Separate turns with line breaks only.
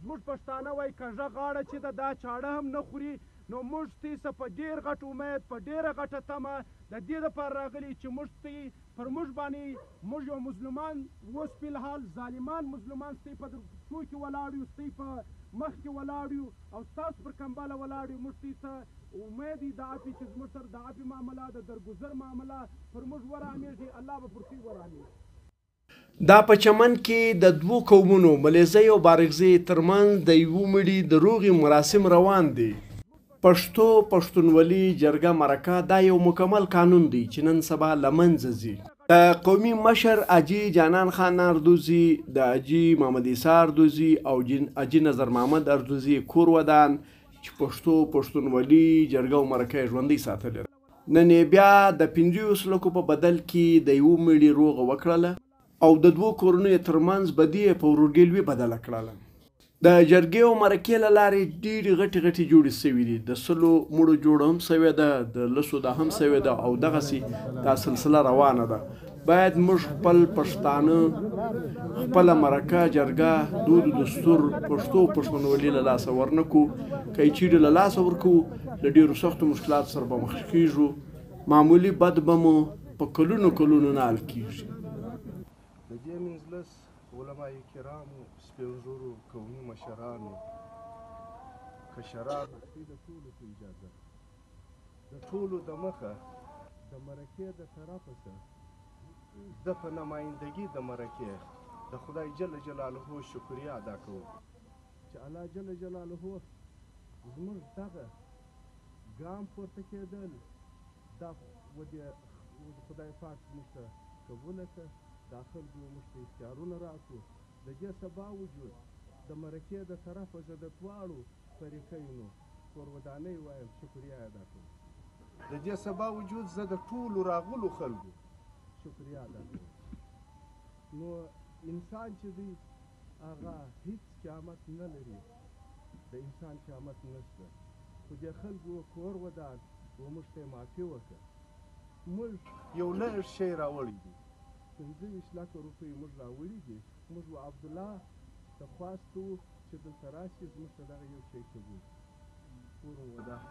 زموږ پښتانه وایي کږه غاړه چې ده دا چاړه هم نه خوري. نو موږ ستاسو په ډېر غټ امید، په ډېره غټه تمه د دې دپاره راغلي چې موږ تی پر موږ باندې، موږ یو مظلومان اوس فی الحال ظالمان مظلومان ستاسو په پښو کې ولاړ یو، ستاسو په مخ کې ولاړ یو او ستاسو پر کمبله ولاړ یو. موږ ته امید دی د عفوې چې زموږ سره د عفوې معامله، د درګذر معامله پر موږ ورامېږي، الله به پر دوی ورامېږي.
دا په چمن کې د دوو قومونو ملیزۍ او بارکزۍ ترمنځ د یو مړي د روغې مراسم روان دي. پښتو پښتونولي جرګه مرکه دا یو مکمل قانون دی چې نن سبا له منځه ځي. د قومي مشر حاجي جانان خان اردوزي، د حاجي محمد عیسی اردوزي او حاجي نظر محمد اردوزي کور ودان چې پښتو پښتونولي جرګه او مرکه یې ژوندۍ ساتلې ده. نن یې بیا د 25 لکو په بدل کې د یو مړي روغه وکړله او د دوو کورنیو ترمنځ بدي یې په ورورګلوي بدله کړله. د جرګې او مرکې له لارې ډېرې غټې غټې جوړې سوې دي. د 100 مړو جوړه هم سوې ده، د 10 دا هم سوې ده او دغسې دا سلسله روانه ده. باید موږ خپل پښتانه خپله مرکه، جرګه، دود و دستور، پښتو پښتونولي له لاسه ورنه کړو. که یې چېرې له لاسه ورکوو له ډېرو سختو مشکلاتو سره به مخ کېږو. معمولي بد به مو په کلونو کلونو نه حل کېږي.
د دې مجلس علماء کرامو، سپینږیرو، قومي مشرانو، کشرانو، د ټولو په اجازه، د ټولو د مخه د مرکې د طرفه څخه زه په نمایندګي د مرکې د خدای جل جلاله شکریه ادا کوم چې الله جل جلاله زموږ دغه ګام پورته کېدل دا ودې خدای پاک موږ ته قبوله کړه. دا خلکو موږ ته اختیارونه راکړو. د دې سبا وجود د مرکې د طرفه زه د دواړو فریقینو کورودانۍ وایم، شکریه ادا کوم. د دې سبا وجود زه د ټولو راغلو خلکو شکریه ادا کوم. نو انسان چې دی هغه هیڅ قیامت نه لري، د انسان قیامت نشته. خو دې خلکو کور ودان و موږ ته یې معافي وکړه. موږ یو لږ شی راوړی دی، 25 لکه روپۍ موږ راوړي دي. موږ و عبدالله ته خواست کوو چې دلته راشي زموږ ته دغه یو شی قبول کور مو ودان.